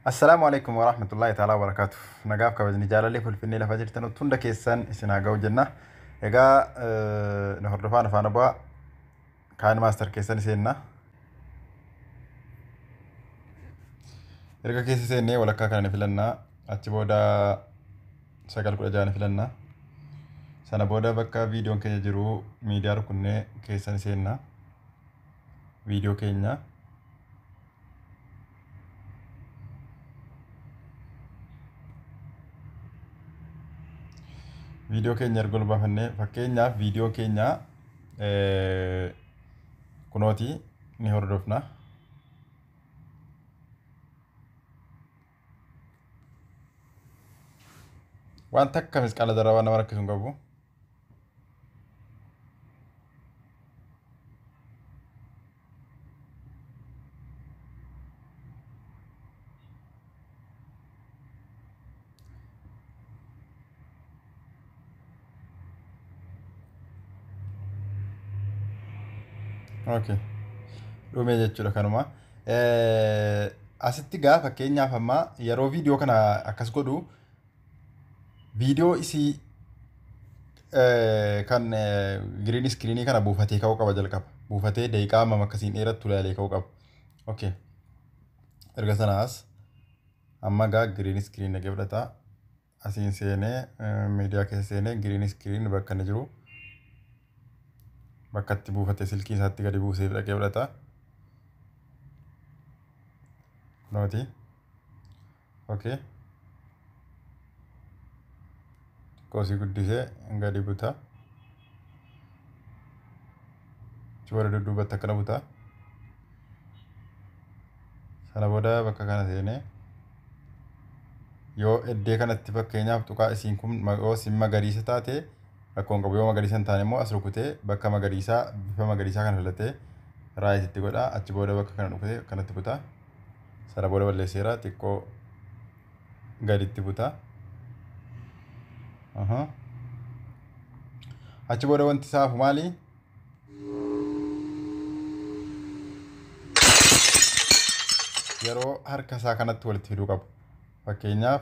Assalaamu alaikum warahmatullahi ta'ala wabarakaatuh. Nagaaf kabajni jaalallee Finfinnee lafa jirtan hunda keessan isin haa ga'u jenna. Egaa na hordofaan afaan bu'aa KineMaster keessan seenna. Erga keessa seennee walakkaa kana ni filannaa. Achi booda 9:16 ni filannaa. Sana booda bakka viidiyoon keenya jiru miidiyaa rukunnee keessan seenna. Viidiyoo keenya. Viidiyoo keenya erga ol baafannee, fakkeenyaaf viidiyoo keenya kunooti ni hordofna. Waan takka misqaala darraa waan nama rakkisu hin qabu. Okay. Dhumee jechuudha kanuma. Asitti gaa fakkeenyaaf amma yeroo viidiyoo kana akkas godhu, viidiyoo isii kan green screenii kana buufatee ka'uu qaba jalqaba. Buufatee daqiiqaa hammam akkasiin dheerattu ilaalee ka'uu qaba. Okay. Erga sanaas amma gaa green screen dhaqee fudhata. Asiin seenee, miidiyaa keessa seenee, green screen bakka inni jiru, bakka itti buufatee silkii isaatti gadi buusee dhaqee fudhata. Kunooti. Okay. Xiqqoo sii guddisee gadi buta. Achi booda dudduubatti akkana buta. Sana booda bakka kana seenee yoo iddee kanatti fakkeenyaaf tuqaa isiin kun yoo isin magariisa taate rakkoon qabu, yoo magariisa hin taane immoo as rukutee bakka magariisaa, bifa magariisaa kana filatee right itti godha. Achi booda bakka kana dhufee kanatti buta. Sana booda balleesseera, xiqqoo gaditti buta. Achi booda wanti isaa hafu maali? Yeroo harka isaa kanatti walitti fiduu qabu. Fakkeenyaaf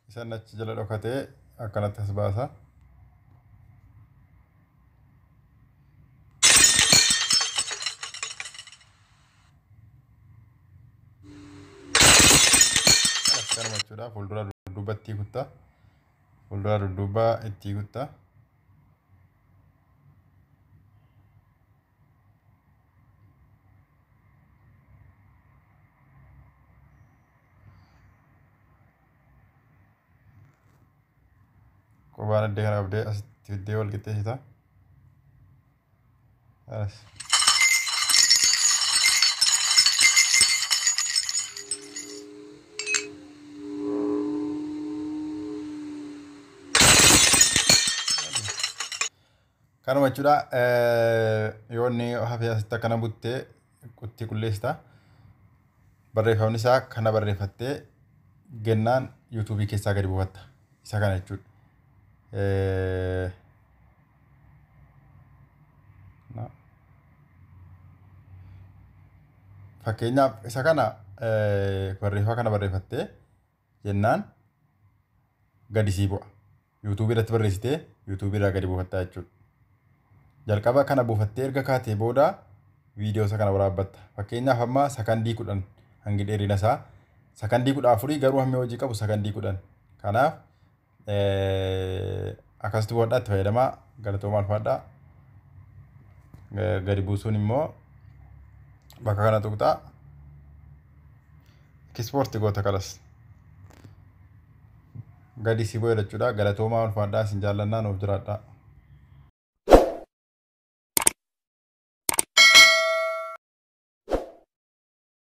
isan achi jala dhokatee akkanatti as baasa. Akkanuma jechuudha. Fuuldura dudduubatti kutta. Fuuldura dudduuba itti kutta. Qubaan addee kana qabdee asitti fiddee wal qixxeessita. As. Kanuma jechuudha. Yoo inni hafee asitti akkana buttee qutti qulleessita. Barreeffamni isaa kana barreeffattee gennaan yuutuubii keessaa gadi buufatta. Isa kana jechuudha. Fakkeenyaaf isa kana barreeffama kana barreeffattee jennaan gadi sii bu'a. Yuutuubii irratti barreessitee yuutuubii irraa gadi buufattaa jechuudha. Jalqaba kana buufattee erga kaatee booda viidiyoo isa kana waraabbatta. Fakkeenyaaf amma sakandii 10 hangi dheerina isaa sakandii 14, garuu hammi hojii qabu sakandii 10. Kanaaf akkasitti bu'adhaa, itti fayyadamaa, galatoomaa, alfaadhaa. Gadi buusuun immoo bakka kana tuqxaa. Export goota kalas. Gadi si bu'e jechuudha. Galatoomaa, ulfaadhaa, isin jaallannaa, nuuf jiraadhaa.